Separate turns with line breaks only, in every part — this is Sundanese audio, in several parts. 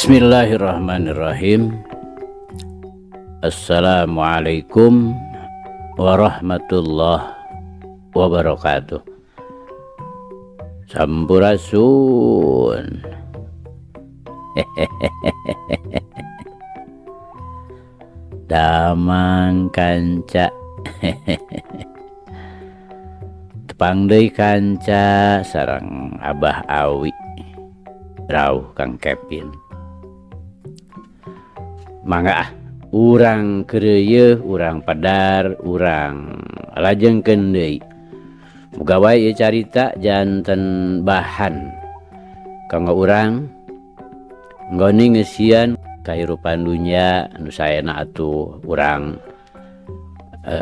Bismillahirrahmanirrahim. Assalamualaikum warahmatullahi wabarakatuh. Sampurasun. Damang kanca. Tepang deui kanca sareng Abah Awi. Rauh Kang Kevin. Mangga ah, urang keureuyeung, urang padar, urang lajengkeun deui. Muga wae ieu carita janten bahan kanggo urang nggoni ngeusian kahirupan dunya anu saena atuh urang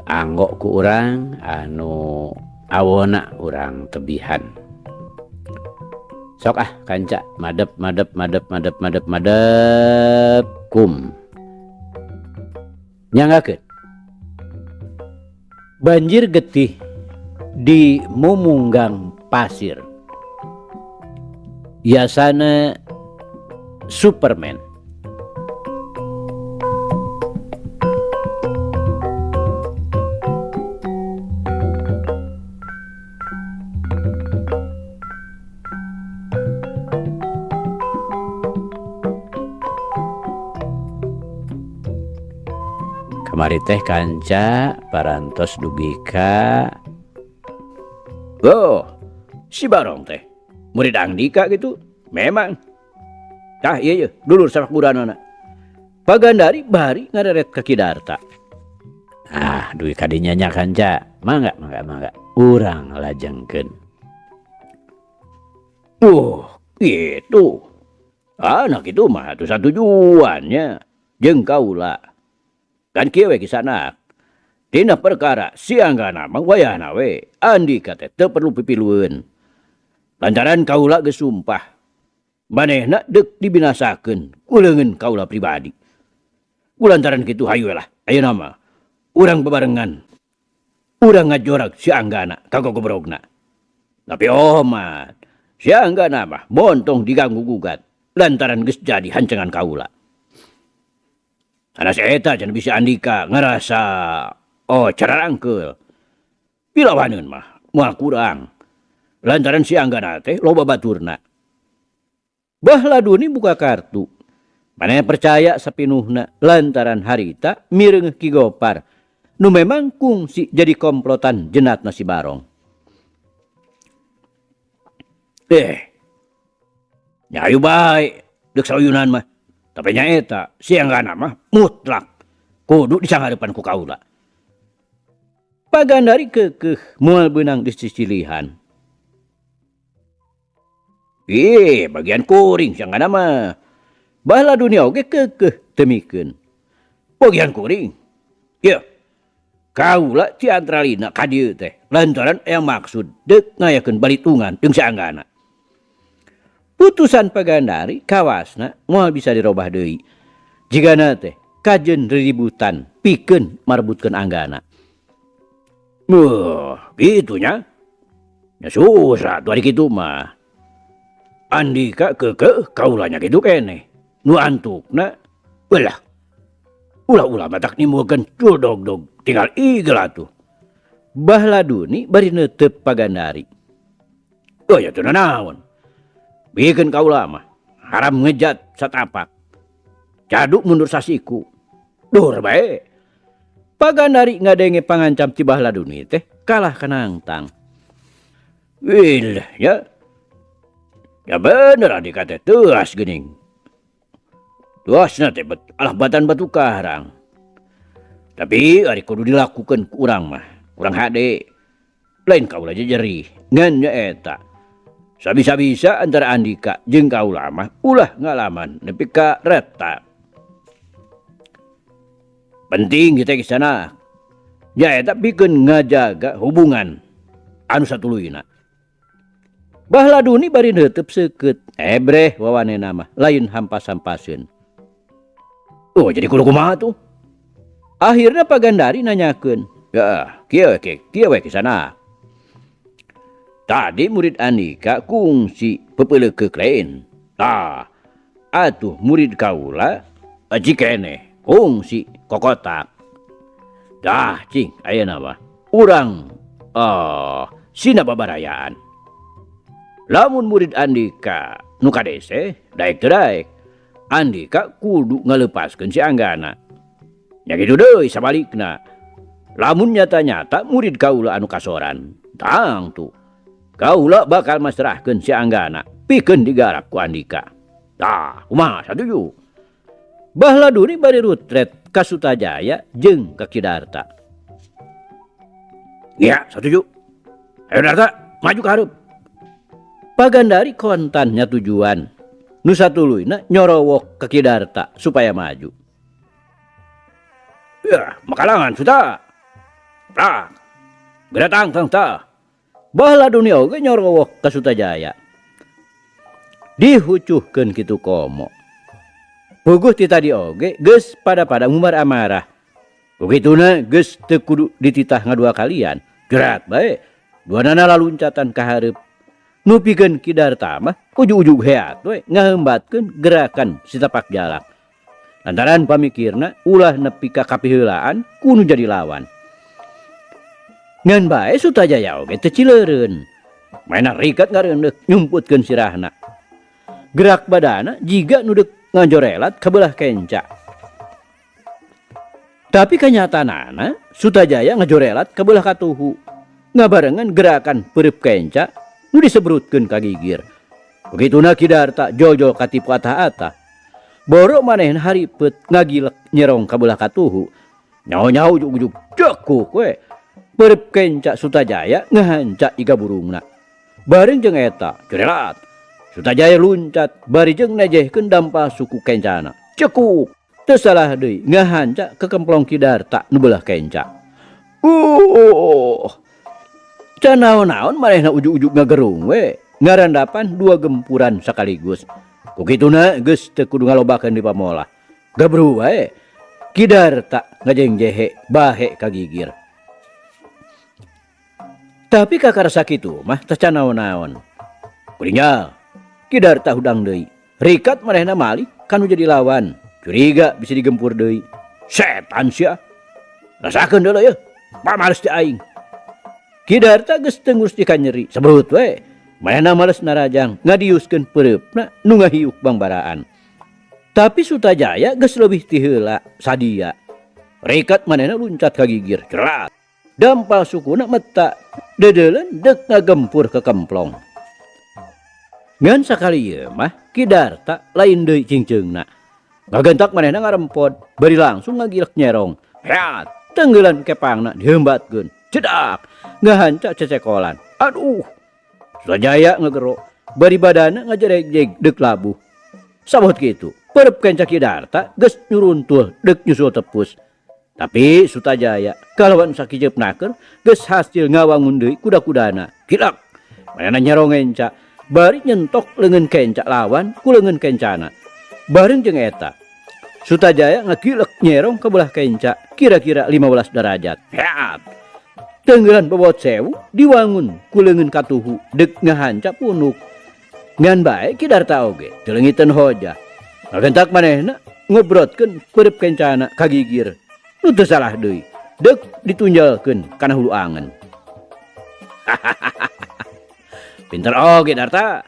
anggo ku urang anu awona urang tebihan. Sok ah kanca madep madep madep madep madep madep kum. Nyanggakeun banjir getih di mumunggang pasir. Yasana Superman. Kamari teh kanca parantos dugi ka oh, si Barong teh murid Andika gitu memang. Tah ieu ye dulur sapakuranana. Pagandari bari ngareret ka Ki Darta. Ah, dugi ka dinya nya kanca. Mangga mangga mangga urang lajengkeun. Gitu. Anak itu mah atuh satujuannya jeung kaula. Kan kieu we kisana. Dina perkara si Anggana mah wayahna we Andika teh teu perlu pipilueun. Lantaran kaula geus sumpah manehna deuk dibinasakeun ku leungeun kaula pribadi. Kulantaran kitu hayu we lah ayeuna mah urang bebarengan. Urang ngajorag si Anggana ka gogobrogna. Tapi omat si Anggana mah montong diganggu gugat lantaran geus jadi hancengan kaula. Sanes eta cenah bisi Andika ngarasa oh cararangkeul. Pilawaneun mah moal kurang. Lantaran si Anggana teh loba baturna. Bahladuni buka kartu. Manehna percaya sapinuhna lantaran harita mireungeuh Ki Gopar nu memang kungsi jadi komplotan jenatna si Barong. Nyayu bae deuk sauyunan mah. Tapi nyaeta si Anggana mah mutlak kudu disanghareupan ku kaula. Pagandari keukeuh moal beunang disisilihan. Bagian kuring si Anggana mah. Baheula dunia oge keukeuh teu mikeun. Bagian kuring. Ieu kaula ti antralina ka dieu teh lantaran aya maksud deuk ngayakeun balitungan jeung si Anggana. Putusan Pagandari kawasna moal bisa dirobah deui. Jigana teh kajeun riributan pikeun marebutkeun Anggana. Beuh, kitu nya. Nya susah tuh ari kitu mah. Andika keukeuh kaulanya kitu keneh. Nu antukna ulah. Ulah-ulah matak nimbulkeun culdogdog tinggal igel atuh. Bahladuni bari neuteup Pagandari. Oh ya teu nanaon. Bikeun kaula mah haram ngejat satapak. Caduk mundur sasiku. Dur bae. Pagandari ngadenge pangancam ti Bahladuni teh kalah kanangtang. Wil ya. Ya bener Andika teh teuas geuning. Tuasna teh alah batan batu karang. Tapi ari kudu dilakukeun ku urang mah, kurang hade. Lain kaula jejerih, ngan nyaeta. Sabisa-bisa antara Andika jeung kaula mah ulah ngalaman nepi ka retak. Penting kita ke sana. Nyaeta pikeun ngajaga hubungan anu satuluyna. Bahladuni bari neuteub seukeut. Ebreh wawanena mah lain hampas-hampaseun. Oh, jadi kudu kumaha tuh? Akhirna Pagandari nanyakeun. Ya, kieu we, kieu we kisana. Tadi murid Andika kungsi pepeleukeuk lain. Tah, Atuh murid kaula cikeneh kungsi kokotak. Dah cing ayeuna mah urang sina babarayaan. Lamun murid Andika nu kadese daek teu daek Andika kudu ngaleupaskeun si Anggana. Nya kitu deui sabalikna. Lamun nyata-nyata murid kaula anu kasoran, tangtu kaula bakal masrahkeun si Anggana pikeun digarap ku Andika. Tah, kumaha satuju? Bahladuni bari rutret ka Sutajaya jeung ka Ki Darta. Ya, satuju. Ayo Darta, maju ka hareup. Pagandari kontan nyatujuan. Nu satuluyna nyorowok ka Ki Darta supaya maju. Ya, makalangan Suta. Tah, geura tangtang tah. Bahladuni oge nyorowok ka Sutajaya. Dihucuhkeun kitu komo. Puguh ti tadi oge geus pada-pada ngumbar amarah. Begituna geus teu kudu dititah ngadua kalian. Jerat bae. Duanana laluncatan ka hareup. Nu pikeun Ki Darta mah ujug-ujug heat we ngaheumbatkeun gerakan si tapak jalak. Lantaran pamikirna ulah nepi ka kapiheulaan ku nu jadi lawan. Ngan bae Sutajaya oge teu cileureun. Maena rikat ngareundeuk nyumputkeun sirahna. Gerak badana jiga nu deuk ngajorelat ka beulah kenca. Tapi kanyataanana Sutajaya ngajorelat ka beulah katuhu. Ngabarengan gerakan peureup kenca nu disebrutkeun ka gigir. Begituna Ki Darta jol-jol katipu atah-atah. Boro manehna haripeut ngagilek nyerong ka beulah katuhu. Nyaho-nyaho ujug-ujug cekuk we. Peureup kenca Sutajaya ngahanca iga burungna. Bareng jeung eta jorelat. Sutajaya luncat bari jeung nejehkeun dampal suku kencana. Cekuk. Teu salah deui ngahanca kekemplong Ki Darta nu beulah kenca. Can naon-naon manehna ujug-ujug ngagerung we. Ngarandapan dua gempuran sekaligus. Ku kituna geus teu kudu ngalobakeun di pamolah. Gabru wae. Ki Darta ngajengjehe bahe ka gigir. Tapi kakara sakitu mah teh can naon-naon. Kuringnya Ki Darta hudang deui. Rikat manehna malih kanu jadi lawan. Curiga bisa digempur deui. Setan sia. Rasakeun deuleu yeuh. Pamales ti aing. Ki Darta geus teu ngurus di kanyeri. Sebrut we. Manehna males narajang ngadiuskeun peureupna nu ngahiuk bangbaraan. Tapi Sutajaya geus leuwih ti heula sadia. Rikat manehna luncat ka gigir. Cerat. Dampal sukuna meta dedeuleun deuk ngagempur ke kemplong. Ngan sakali ieu mah Ki Darta lain deui cingceungna. Ngagentak manehna ngarempod bari langsung ngagilek nyerong. Heat, tenggelan kepangna diheumbatkeun. Cedak, ngahanca cecekolan. Aduh. Sutajaya ngegero bari badana ngajereg-jeg deuk labuh. Sabot kitu, peureub kenca Ki Darta geus nyuruntul deuk nyusul tepus. Tapi Sutajaya kalawan sakijeup naker geus hasil ngawangun deui kuda-kudana. Kilak, manehna nyerong enca bari nyentok leungeun kenca lawan ku leungeun kencana. Bareng jeung eta, Sutajaya ngagilek nyerong ke belah kenca kira-kira 15 derajat. Heat. Tenggelan bobot sewu diwangun ku leungeun katuhu deuk ngahanca punuk. Ngan bae Ki Darta oge teu leungiteun hojah. Ngagentak manehna ngobrotkeun peureub kencana ka gigir. Nu teu salah deui, deuk ditunjalkeun kana hulu angen. Pinter oge Darta.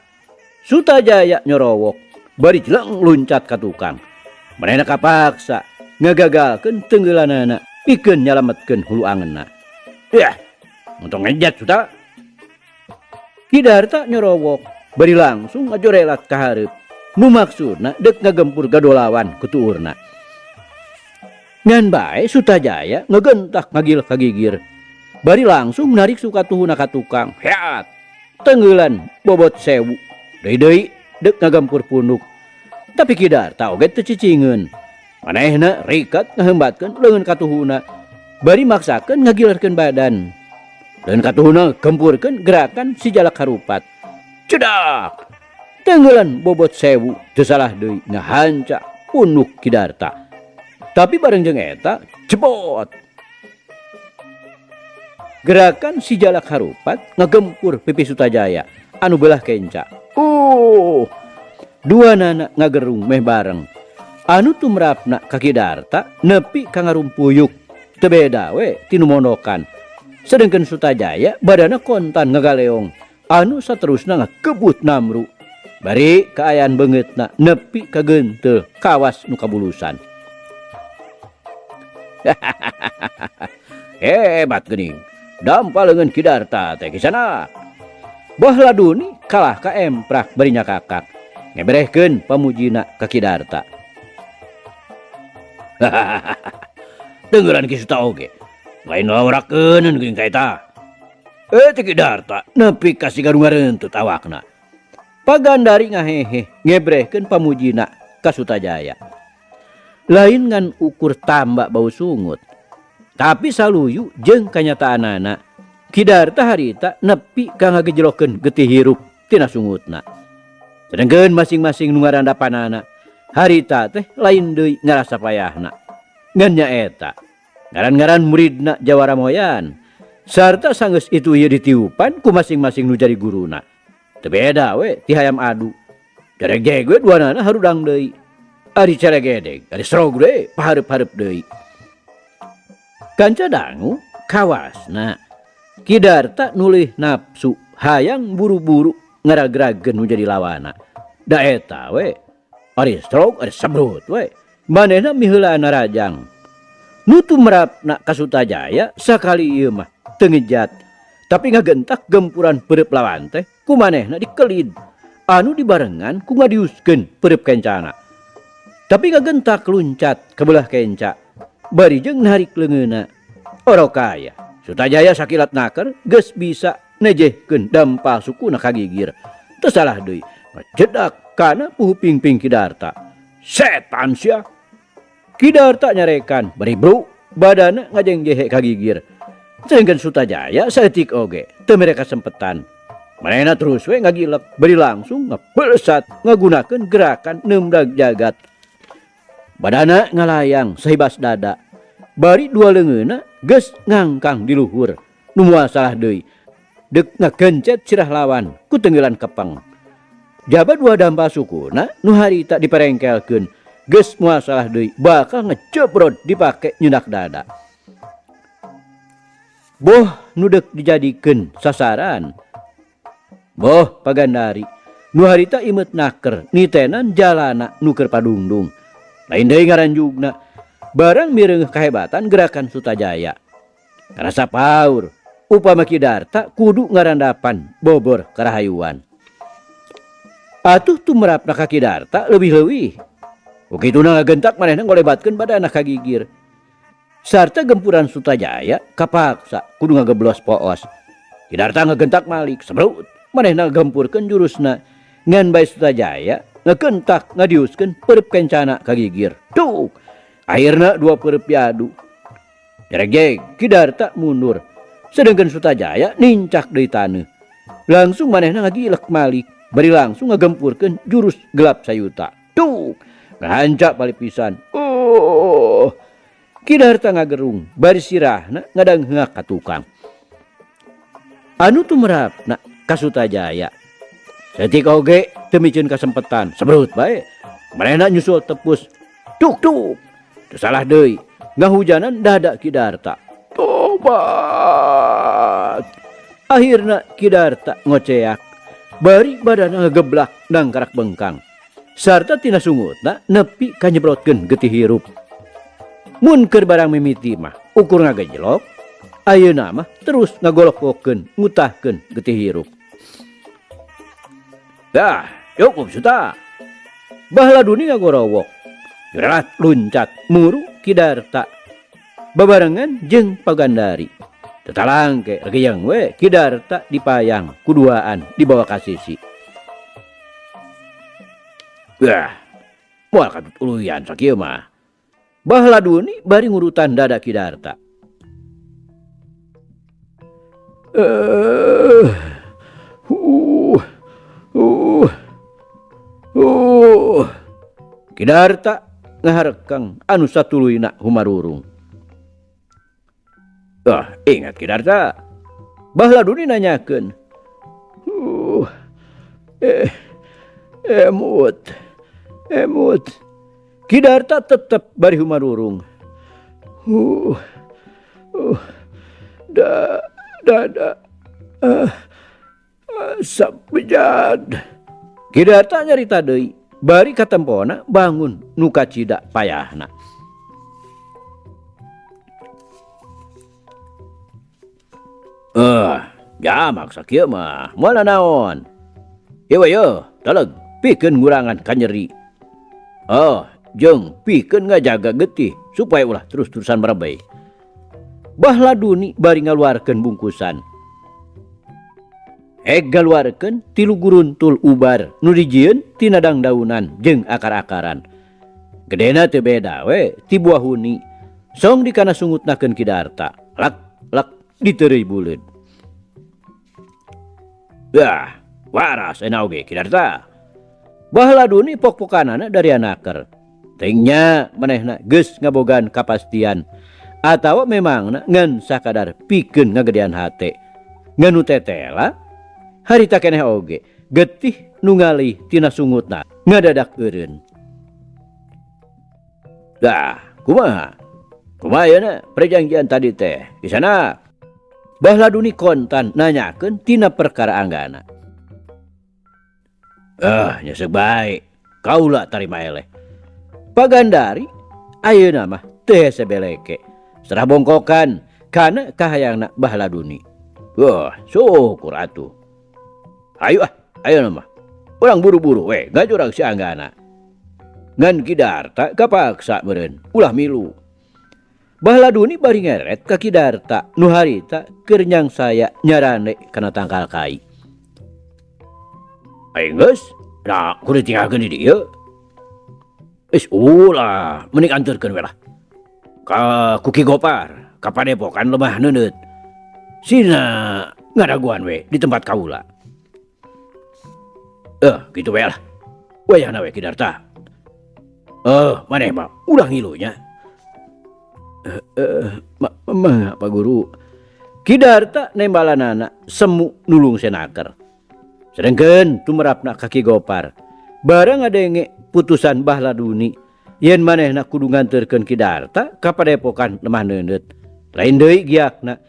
Sutajaya nyorowok bari jeleng luncat ka tukang. Manehna kapaksa ngagagalkeun tenggelanana pikeun nyalametkeun hulu angenna. Yah, untung ngejat Suta. Ki Darta nyorowok bari langsung ngajorelat ka hareup. Nu maksudna deuk ngagempur gadolawan ku tuurna. Ngan bae Sutajaya ngegentak ngagil ka gigir. Bari langsung narik sukatuhuna ka tukang. Heat. Tenggelan bobot sewu. Deui-deui deuk ngagempur punuk. Tapi Ki Darta oge teu cicingeun. Manehna rikat ngaheumbatkeun leungeun katuhuna. Bari maksakeun ngagilarkeun badan. Leungeun katuhuna gempurkeun gerakan si jalak harupat. Cedak. Tenggelan bobot sewu teu salah deui ngahanca punuk Ki Darta. Tapi bareng jeung eta jebot. Gerakan si jalak harupat ngagempur pipi Sutajaya anu beulah kenca. Duanana ngagerung meh bareng. Anu tumrapna ka Ki Darta nepi ka ngarumpuyuk teu beda we ti nu mondokan. Sedengkeun Sutajaya badana kontan ngagaleong anu saterusna ngakebut namru. Bari kaayaan beungeutna nepi ka geunteul kawas nu kabulusan. Hebat geuning. Dampa leungeun Ki Darta teh kisanak. Boh Laduni kalah ka emprak bari nyakakak. Ngeberehkeun pamujina ka Ki Darta. Dengeuran Ki Suta oge. Lain laurakeun geuning ka eta. Teh Ki Darta nepi ka siga nu ngareunteut awakna. Pagandari ngahehe ngebrehkeun pamujina ka Sutajaya. Lain ngan ukur tambak bau sungut. Tapi saluyu jeung kanyataanana. Ki Darta harita nepi ka ngagejelokeun getih hirup tina sungutna. Sedengkeun masing-masing nu ngarandapanana harita teh lain deui ngarasa payahna. Ngan nyaeta ngaran-ngaran muridna jawara moyan sarta sanggeus itu ieu ditiupan ku masing-masing nu jadi guruna. Teu beda we ti hayam adu. Jaregjeg we duanana harudang deui. Ari caregedeg, ari strog deui pahareup-hareup deui. Kanca dangu kawasna. Ki Darta nulih nafsu hayang buru-buru ngaragrageun nu jadi lawana. Da eta we ari strog ari sebrut we manehna miheulaan rajang. Nu tumrapna ka Sutajaya sakali ieu mah teu ngejat. Tapi ngagentak gempuran peureub lawan teh ku manehna dikelid anu dibarengan ku ngadiuskeun peureub kencana. Tapi ngagentak luncat ka beulah kenca bari jeung narik leungeunna. Orokaya Sutajaya sakilat naker geus bisa nejehkeun dampal sukuna ka gigir. Teu salah deui ngajedak kana puhu pingping Ki Darta. Setan sia. Ki Darta nyarekan bari bru badana ngajengjehe ka gigir. Sedengkeun Sutajaya saeutik oge teu mere kasempetan. Manehna terus we ngagilek bari langsung ngapelesat ngagunakeun gerakan neumdag jagat. Badana ngalayang sahibas dada. Bari dua leungeunna geus ngangkang di luhur. Nu moal salah deui. Deuk ngagencet sirah lawan ku tenggelan kepeng. Jaba dua dampal sukuna nu harita diperengkelkeun geus moal salah deui bakal ngecebrod dipake nyundak dada. Boh nu deuk dijadikeun sasaran. Boh Pagandari nu harita imeut naker nitenan jalana nu keur padungdung. Lain deui ngaranjugna barang mireungeuh kahebatan gerakan Sutajaya. Ngarasa paur upama Ki Darta kudu ngarandapan bobor karahayuan. Atuh tumrapna ka Ki Darta leuwih-leuwih. Ku kituna ngagentak manehna ngolebatkeun badana ka gigir. Sarta gempuran Sutajaya kapaksa kudu ngageblos poos. Ki Darta ngagentak malik sebrut manehna ngagempurkeun jurusna. Ngan bae Sutajaya ngagentak ngadiuskeun peureub kencana ka gigir. Tuk! Akhirna dua peureub diadu. Jaregjeg Ki Darta mundur. Sedengkeun Sutajaya nincak deui taneuh. Langsung manehna ngagilek malik bari langsung ngagempurkeun jurus gelap sayuta. Tuk! Ngahancak balik pisan. Oh! Ki Darta ngagerung bari sirahna ngadangheak ka tukang. Anu tumrapna ka Sutajaya. Saeutik oge teu miceun kasempetan, sebrut bae. Manehna nyusul tepus. Tuk tuk. Teu salah deui, ngahujanan dada Ki Darta. Tobat. Akhirna Ki Darta ngoceak. Bari badana ngageblak nangkarak bengkang. Sarta tina sungutna nepi ka nyebrotkeun getih hirup. Mun keur barang mimiti mah ukur ngagejelok, ayeuna mah terus ngagolok-gokeun ngutahkeun getih hirup. Dah, cukup Suta. Bahladuni ngagorowok. Jurelat luncat muru Ki Darta. Babarengan jeung Pagandari. Tetalangke regeyang we Ki Darta dipayang kuduaan dibawa ka sisi. Wah, moal katutuluyan sakieu mah. Bahladuni bari ngurutan dada Ki Darta. Ki Darta ngaharekang anu satuluyna humarurung. Ah, ingat Ki Darta. Bahladuni nanyakeun. Emut. Emut. Ki Darta tetep bari humarurung. Da da Sabejad. Ki Darta nyarita deui bari katempona bangun nu kacida payahna. Jamak sakieu mah moal naon. Ieu we yeuh, teleg pikeun ngurangan kanyeri. Oh, jeung pikeun ngajaga getih supaya ulah terus-terusan merebey. Bah Laduni bari ngaluarkeun bungkusan. Heg ngaluarkeun 3 guruntul ubar nu dijieun tina dangdaunan jeung akar-akaran. Gedena teu beda we ti buah huni. Song dikana sungutnakeun Ki Darta. Lak lak diteureuy buleud. Dah, waras enak oge Ki Darta. Bah Laduni pok-pokanana dari anaker. Teuing manehna geus ngabogaan kapastian atawa memangna ngan sakadar pikeun ngagedean hate. Ngan nu tetela harita keneh oge getih nu ngalih tina sungutna ngadadak eureun. Dah, kumaha? Kumaha yeuna perjanjian tadi teh? Di sana Bah Laduni kontan nanyakeun tina perkara Anggana. Nyesek bae. Kaula tarima eleh. Pagandari ayeuna mah teu hese beleke. Serah bongkokan kana kahayangna Bah Laduni. Wah, syukur atuh. Ayo ah, ayeuna mah. Urang buru-buru we ngajurang si Anggana. Ngan Ki Darta kapaksa meureun, ulah milu. Bah Laduni bari ngeret ka Ki Darta nu harita keur nyangsaya nyarane kana tangkal kai. Aing geus, da kudu ditinggalkeun di dieu. Geus ulah, mending anterkeun we lah. Ka ku Ki Gopar, ka padepokan Lemah Neuneut. Sina ngadaguan we di tempat kaula. Kitu we lah. Wayahna we Ki Darta. Maneh mah ulah ngilunya. Mangga Pak Guru. Ki Darta nembalanana semu nulung senaker. Sedengkeun tumerapna ka Ki Gopar. Barang ngadenge putusan Bah Laduni yen manehna kudu nganterkeun Ki Darta ka padepokan Lemah Neuneut. Lain deui giakna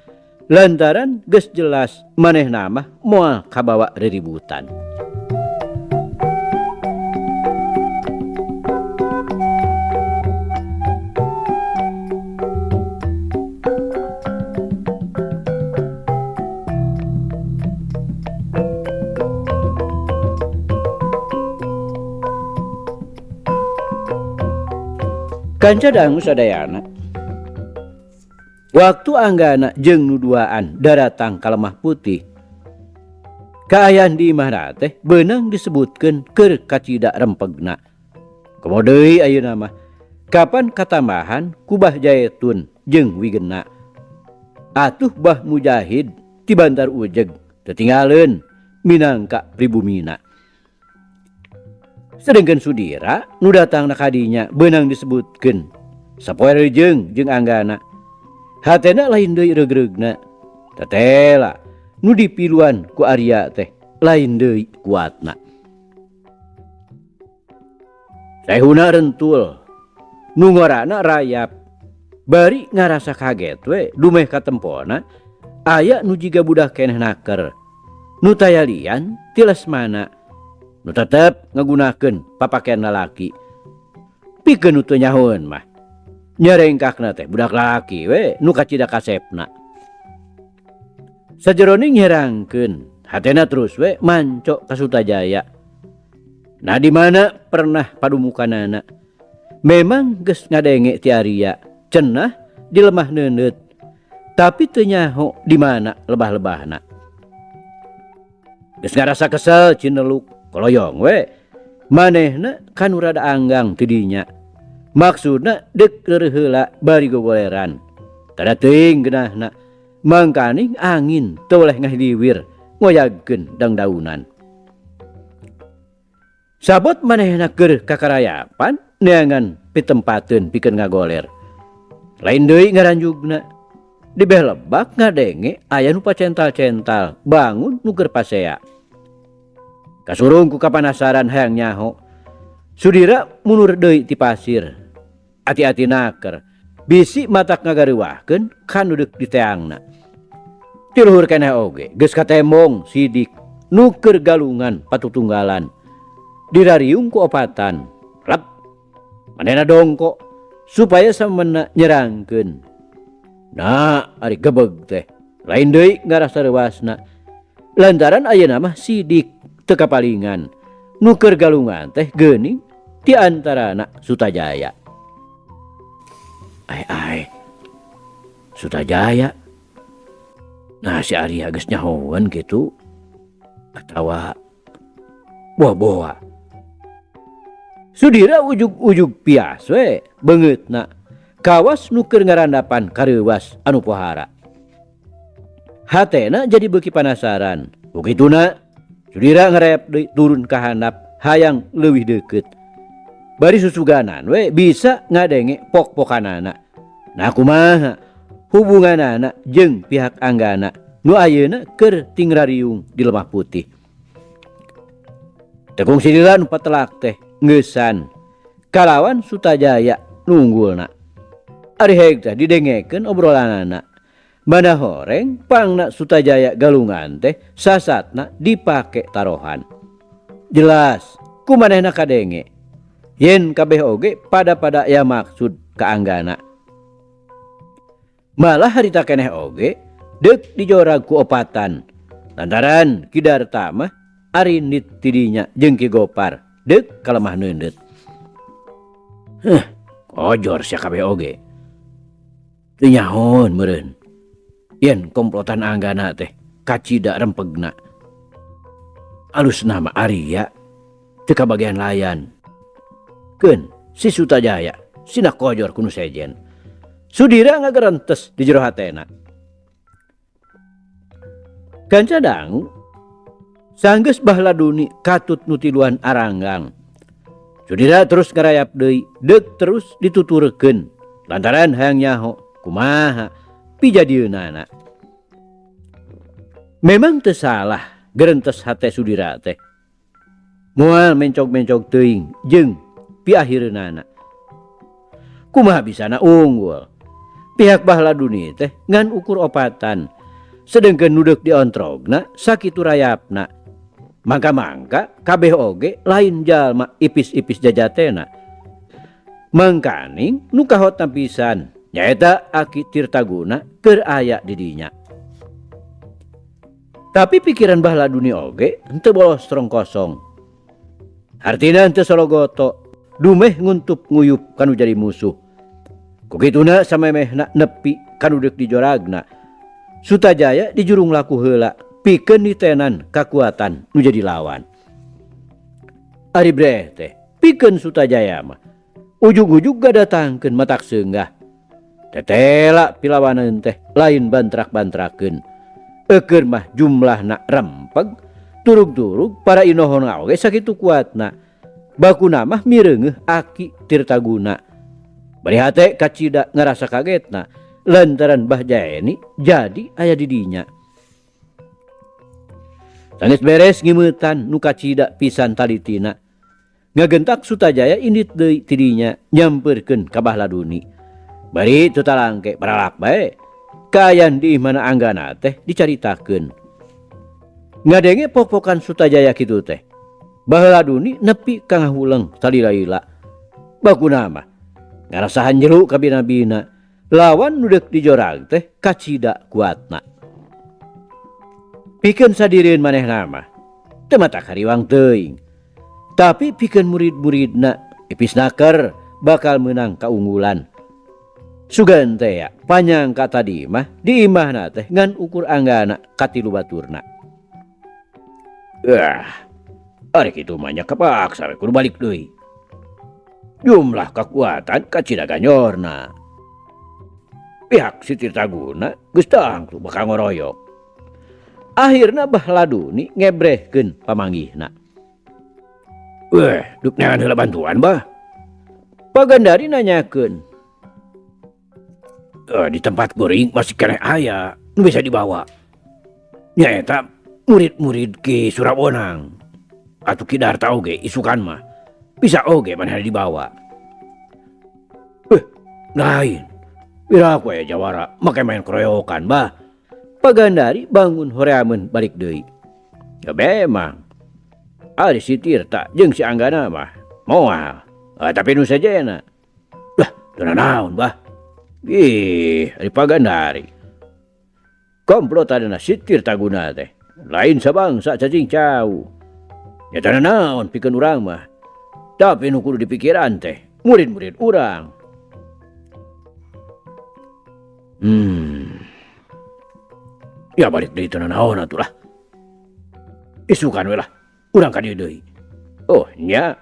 lantaran geus jelas manehna mah moal kabawa reributan. Kanca dangu sadayana. Waktu Anggana jeung nu duaan daratang ka Lemah Putih. Kaayaan di imahna teh beunang disebutkeun keur kacida rempegna. Komo deui ayeuna mah kapan katambahan ku Bah Jaetun jeung Wigena. Atuh Bah Mujahid ti Bantar Ujeg tetinggaleun minangka pribumina. Sedengkeun Sudira nu datangna ka dinya beunang disebutkeun sapoe reujeng jeung Anggana. Hatena lain deui reugreugna. Tetela nu dipiluan ku Arya teh lain deui kuatna. Sehuna rentul nu ngorana rayap bari ngarasa kaget we dumeh katempona aya nu jiga budak keneh naker nu tayalian ti Lesmana nu tetep ngagunakeun papakean lalaki. Pikeun nu teu nyahoeun mah nyarengkakna teh budak laki we nu kacida kasepna. Sajeroning nyerangkeun hatena terus we manco ka Sutajaya. Nah di mana pernah padumukanana memang geus ngadenge ti Arya cenah di Lemah Neuneut tapi teu nyaho di mana lebah-lebahna. Geus ngarasa kesel Cineluk koloyong we manehna kanu rada anggang ti dinya. Maksudna deuk leureun heula bari gogoleran. Tada teuing geunahna mangkaning angin teu boleh ngahiliwir ngoyagkeun dangdaunan. Sabot manehna keur kakarayapan neangan pitempateun pikeun ngagoler. Lain deui ngaranjugna. Di beh lebak ngadenge aya nu pacental-cental bangun nu keur pasea. Kasurung ku kapanasaran hayang nyaho. Sudira mundur deui ti pasir. Ati-ati naker. Bisi matak ngagareuwahkeun ka nu deuk diteangna. Ti luhur keneh oge geus katembong Sidik nu keur galungan patutunggalan. Dirariung ku opatan. Rep. Manehna dongko supaya samemena nyerangkeun. Nah, ari gebeg teh lain deui ngarasa reuasna. Lantaran ayeuna mah Sidik teu kapalingan. Nu keur galungan teh geuning di antarana Sutajaya. Ai ai. Sutajaya. Nah, si Arya geus nyahoan kitu atawa boa-boa. Sudira ujug-ujug pias we beungeutna kawas nu keur ngarandapan kareuwas anu pohara. Hatena jadi beuki panasaran. Kukituna Sudira ngarep deui turun ka handap hayang leuwih deukeut. Bari susuganan we bisa ngadenge pok-pokanana. Nah kumaha hubunganana jeung pihak Anggana nu ayeuna keur tingrariung di Lemah Putih. Tekung silila nu patelak teh ngeusan kalawan Sutajaya nunggulna. Ari heg teh didengekeun obrolanana. Mana horeng pangna Sutajaya galungan teh sasatna dipake tarohan. Jelas kumanehna kadenge. Yen kabeh oge pada-pada aya maksud ka Anggana. Malah harita keneh oge deuk dijorag ku opatan. Lantaran Ki Darta mah arindit tidinya jeung Ki Gopar deuk kalemah neundeut. Heh, kojor sia kabeh oge. Teu nyahoon meureun. Yen komplotan Anggana teh kacida rempegna. Alusna mah Arya teu kabagian layan. Keun si Sutajaya sina kojor ku nu sejen. Sudira ngagerentes di jero hatena. Kanca dangu sanggeus Bahladuni katut nu tiluan aranggang. Sudira terus ngarayap deui, deuk terus dituturkeun lantaran hayang nyaho kumaha pijadieunana. Memang teu salah gerentes hate Sudira teh. Moal mencog-mencog teuing jeung piakhireunana. Kumaha bisana unggul. Pihak Bahladuni teh ngan ukur opatan. Sedengkeun nu deuk diontrogna sakitu rayapna. Mangka-mangka kabeh oge lain jalma ipis-ipis jajatena. Mangkaning nu kahotna pisan nyaeta Aki Tirtaguna keur aya di dinya. Tapi pikiran Bahladuni oge henteu bolostrong kosong. Hartina henteu sologoto, dumeh nguntup nguyup kanu jadi musuh. Kukituna samemehna nepi kanu deuk dijoragna. Sutajaya dijurung laku heula pikeun nitenan kakuatan nu jadi lawan. Ari breh teh pikeun Sutajaya mah ujug-ujug gadatangkeun matak seunggah. Tetela pilawaneun teh lain bantrak-bantrakeun. Eukeur mah jumlahna rempeg, turug-turug para inohon oge sakitu kuatna. Bakuna mah mireungeuh Aki Tirtaguna. Bari hate kacida ngarasa kagetna lantaran Bah Jaeni jadi aya di dinya. Sanes beres ngimeutan nu kacida pisan talitina. Ngagentak Sutajaya indit deui ti dinya nyampeurkeun ka Bahladuni. Bari teu talangke baralak bae. Kaayaan di imahna Anggana teh dicaritakeun. Ngadenge pok-pokan Sutajaya kitu teh. Bahladuni nepi ka ngahuleng salila-lila. Bakuna mah ngarasa hanjelu kabina-bina. Lawan nu deuk dijorag teh kacida kuatna. Pikeun sadireun manehna mah teu matak hariwang teuing. Tapi pikeun murid-muridna ipis naker bakal meunang kaunggulan. Sugan teh ya, panyangka tadi mah di imahna teh ngan ukur Anggana katilu baturna. Ari kitu mah nya kapaksa we kudu balik deui. Jumlah kakuatan kacida ganyorna. Pihak si Tirtaguna geus tangtu bakal ngoroyok. Akhirna Bahladuni ngebrehkeun pamanggihna. Weh, duk neangan heula bantuan bah. Pagandari nanyakeun. Di tempat kuring masih keneh aya nu bisa dibawa. Nyaeta murid-murid Ki Surabonang. Atuh Ki Darta oge isukan mah bisa oge manehna dibawa. Lain. Piraku aya jawara make main keroyokan bah. Pagandari bangun horeameun balik deui. Ya memang. Ari si Tirta jeung si Anggana mah moal. Tapi nu sejena. Lah, teu nanaon bah. Ih, ari Pagandari. Komplotanna si Tirta Guna teh. Lain sabangsa cacing cau. Ya teu nanaon pikeun urang mah. Tapi nu kudu dipikiran teh murid-murid urang. Ya balik deui teu nanaon atuh lah. Isukan we lah urang ka dieu deui. Oh nya.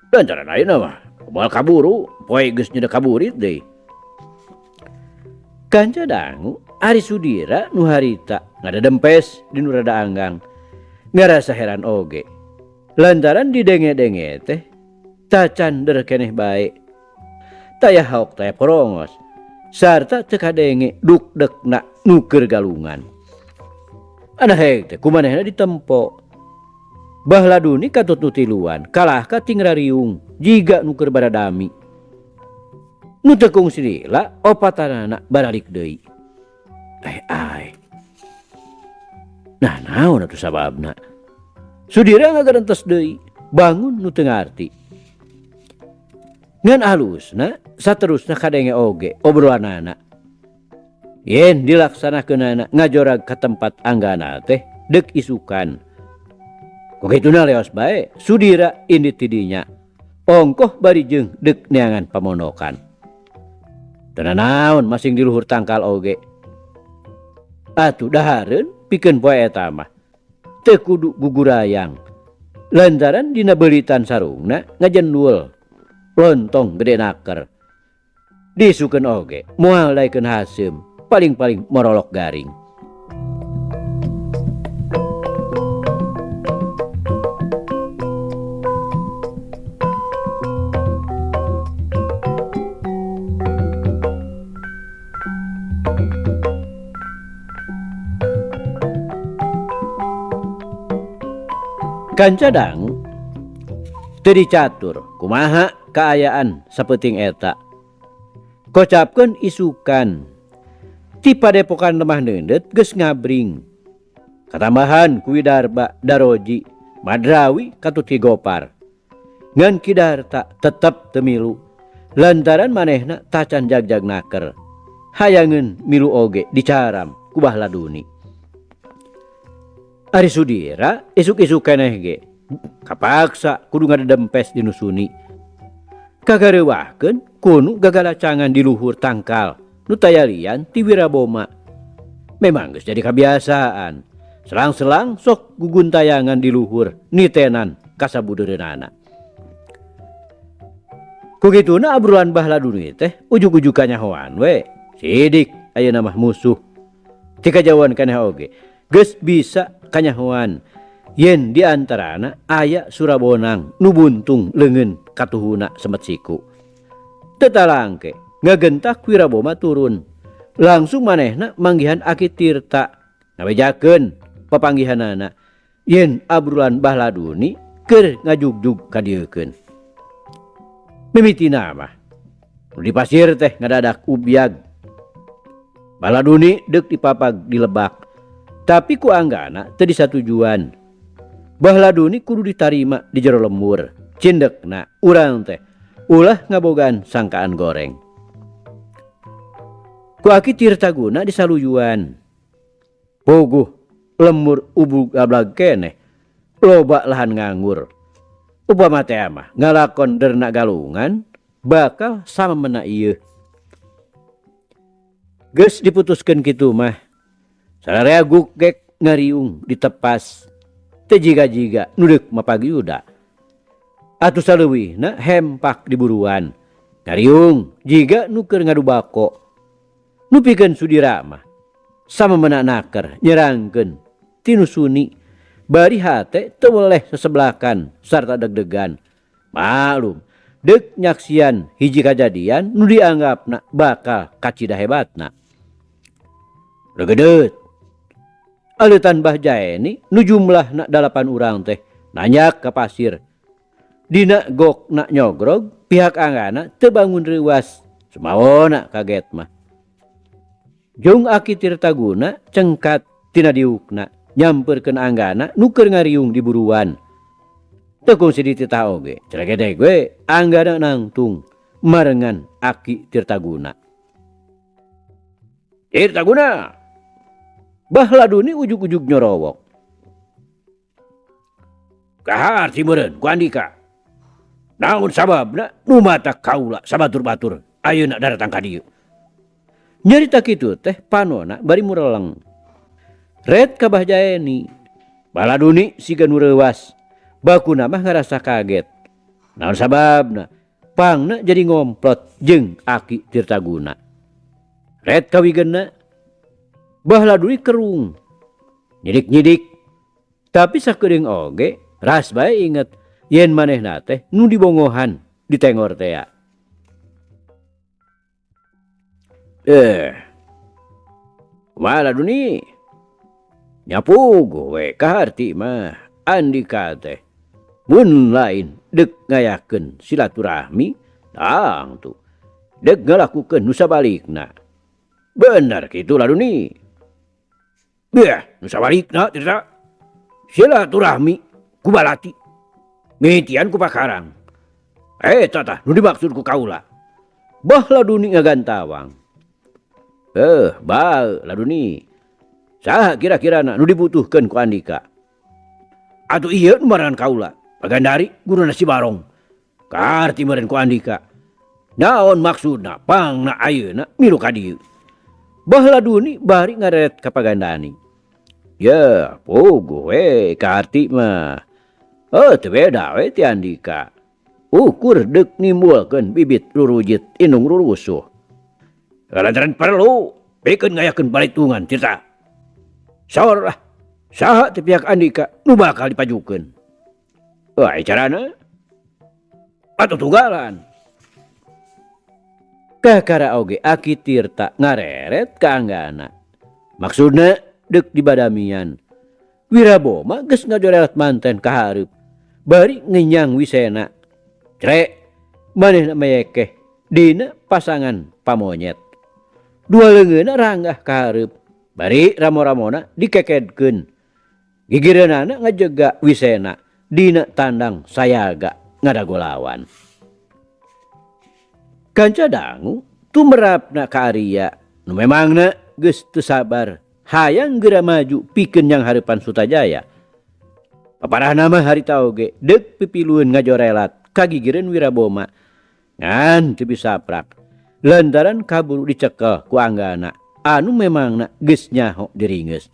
Lantaran ayeuna mah moal kaburu, poe geus nyedek kaburit deui. Kanca dangu ari Sudira nu harita ngadedempes di nu rada anggang. Ngarasa heran oge. Lantaran didenge-denge teh tacan der keneh bae. Taya haok taya porongos. Sarta teu kadenge dukdekna nu keur galungan. Anaheeg teh kumanehna ditempo. Bahladuni katut nu tiluan, kalah ka ting rariung jiga nu keur baradami. Nu teu kungsi lila opatanana baralik deui. Ai. Nah naon atuh sababna? Sudira ngagarentes deui, bangun nu teu ngarti. Ngan alusna saterusna kadenge oge obrolanana. Yen dilaksanakeunana ngajorag ka tempat Anggana teh deuk isukan. Ku kituna leos bae Sudira indit ti dinya. Ongkoh bari jeung deuk neangan pamondokan. Teu nanaon masing di luhur tangkal oge. Atuh dahareun pikeun poe eta mah. Teu kudu gugurayang. Lantaran dina beulitan sarungna ngajendul. Lontong gede naker. Disukeun oge moal daekeun haseum, paling-paling morolok garing. Kanca dangu teu dicatur kumaha kaayaan sapeuting eta. Kocapkeun isukan ti padepokan lemah neundeut geus ngabring. Katambahan ku Widarba Daroji Madrawi katut Ki Gopar. Ngan Ki Darta tetep teu milu lantaran manehna tacan jagjag naker. Hayangeun milu oge dicaram ku Bahladuni. Ari Sudira isuk-isuk keneh ge kapaksa kudu ngadedempes di nu suni. Kagareuwahkeun kunu gagalacangan di luhur tangkal nu tayalian ti Wiraboma. Memang geus jadi kabiasaan. Selang-selang sok guguntayangan di luhur nitenan kasabudeureunana. Ku kituna abrulan Bahladuni teh ujug-ujug kanyahoan we. Sidik ayeuna mah musuh. Ti kajauhan keneh oge geus bisa kanyahoan yen di antarana aya Surabonang nu buntung leungeun katuhuna semet siku. Teu talangke ngagentak Wiraboma turun. Langsung manehna manggihan Aki Tirta ngabejakeun papanggihanana yen abrulan Bahladuni keur ngajugjug ka dieukeun. Mimitina mah nu di pasir teh ngadadak ubyag. Bahladuni deuk dipapag di lebak. Tapi ku Anggana teu disatujuan. Bahladuni kudu ditarima di jero lembur. Cindekna urang teh ulah ngabogaan sangkaan goreng. Ku Aki Tirta Guna disaluyuan. Puguh lemur ubug ablag keneh. Loba lahan nganggur. Upama teh mah ngalakon derna galungan bakal sama mena ieu. Geus diputuskeun kitu mah. Sararea gugek ngariung ditepas. Teu jiga-jiga nu deuk mapagyuda. Atuh saleuwihna hempak diburuan. Ngariung jiga nu keur ngadu bako. Nu pikeun Sudira mah sama mena naker nyerangkeun ti nu suni. Bari hate teu weleh sesebelakan sarta deg-degan. Maklum deuk nyaksian hiji kajadian nu dianggapna bakal kacida hebatna. Regedeut. Aleutan Bah Jaeni nu jumlahna 8 urang teh Nanjak ka pasir. Dina gokna nyogrog pihak Anggana teu bangun reuwas. Sumawona kaget mah. Jung Aki Tirtaguna cengkat tina diukna nyamperkeun Anggana nu keur ngariung di buruan. Teu kungsi dititah oge, ceregedeg we Anggana nangtung marengan Aki Tirtaguna. Tirtaguna. Bah Laduni ujug-ujug nyorowok. Kahar meureun ku Andika. Naon sababna nu mata kaula sabatur-batur ayeuna daratang ka dieu. Nyarita kitu teh panona bari mureleng. Red ka Bah Jaeni. Bah Laduni siga nu reuwas. Bakuna mah ngarasa kaget. Naon sababna? Pangna jadi ngomplot jeung Aki Tirtaguna. Red kawigeuna Bah Laduni kerung. Nyidik-nyidik. Tapi sakeudeung oge ras bae inget yen manehna teh nu dibongohan ditengor tea. Kumaha Laduni? Nyapuguh we kaharti mah Andika teh. Mun lain deuk ngayakeun silaturahmi, tang tuh. Deuk ngalakukeun nu sabalikna. Bener kitu Laduni. Beh, nu sabalikna Tirta. Silaturahmi ku balati. Mitian ku pakarang. Eta tah nu dimaksud ku kaula. Bah Laduni ngagantawang. Bah Laduni. Saha kira-kirana nu dibutuhkeun ku Andika? Atuh ieu nu marangan kaula. Pagandari guruna si Barong. Kaharti meureun ku Andika. Naon maksudna pangna ayeuna milu ka dieu? Bah Laduni bari ngareret ka Pagandani. Ya, puguh we kaharti mah. Teu beda we ti Andika. Ukur deuk nimbulkeun bibit rurujit indung rurusuh. Lantaran perlu pikeun ngayakeun balitungan Tirta. Saur lah, saha ti pihak Andika nu bakal dipajukeun? Wah, carana atuh tunggalan. Kakara oge Aki Tirta ngareret ka Anggana. Maksudna deuk dibadamian. Wiraboma geus ngajorelat manten ka hareup. Bari ngenyang wisena. Crek manehna meyekeh dina pasangan pamonyet. Dua leungeunna ranggah ka hareup. Bari ramo-ramona dikekedkeun. Gigireunana ngajega wisena dina tandang sayaga ngadagolawan. Kanca dangu tumerapna ka Arya nu memangna geus teu sabar hayang geura maju pikeun yang hareupan Sutajaya. Paparahna mah harita oge deuk pipilueun ngajorelat kagigireun Wiraboma. Ngan teu bisa prak lantaran kaburu dicekel ku Anggana anu memangna geus nyaho diringeus.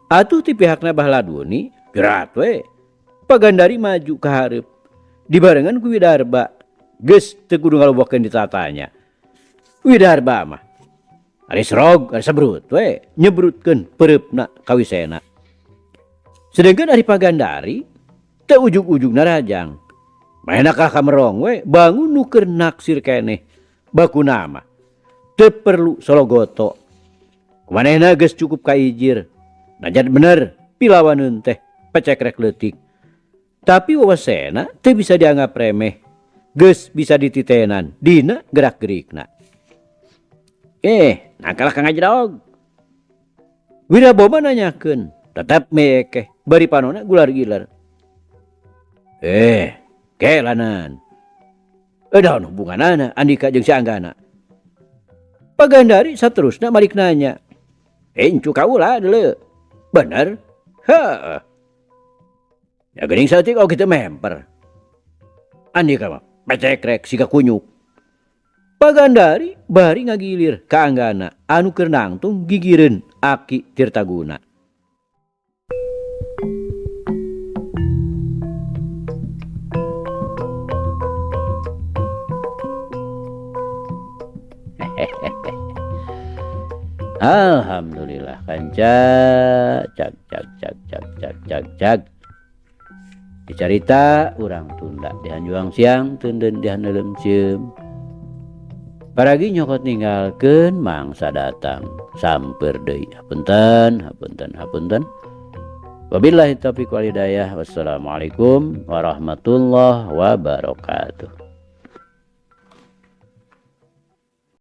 Atuh ti pihakna Bah Laduni gerat we. Pagandari maju ka hareup dibarengan ku Widarba geus teu kudu ngalobokeun ditatanya. Widarba mah ari serog ari sebrut we nyebrutkeun pereupna ka wisena. Sedengkeun ari Pagandari teu ujug-ujug narajang. Manehna kalah kamerong we bangun nu keur naksir keneh bakuna mah teu perlu sologoto. Kumanehna geus cukup kaijir. Najan bener pilawaneun teh pecekrek leutik. Tapi wawasena teu bisa dianggap remeh. Geus bisa dititenan dina gerak-gerikna. Nakalah Kang Ajrog. Wiraboma nanyakeun, tetep mekeh bari panona gular-gilar. Kelanan. Daun hubunganana Andika jeung si Anggana. Pagandari saterusna balik nanya. Incu kaula deuleu. Bener? Heeh. Ya geuning saeutik oge teu memper. Andika mah pecekrek siga kunyuk. Pagandari bari ngagilir ka Anggana anu keur nangtung gigireun Aki Tirtaguna. Alhamdulillah kanca cag cag cag cag cag cag cag. Dicarita urang tunda dihanjuang siang teunden dihaneuleum cieum. Paragi nyokot ninggalkeun mangsa datang samper deui. Hapunten, hapunten, hapunten. Wabillahi taufiq wal hidayah. Wassalamualaikum warahmatullahi wabarakatuh.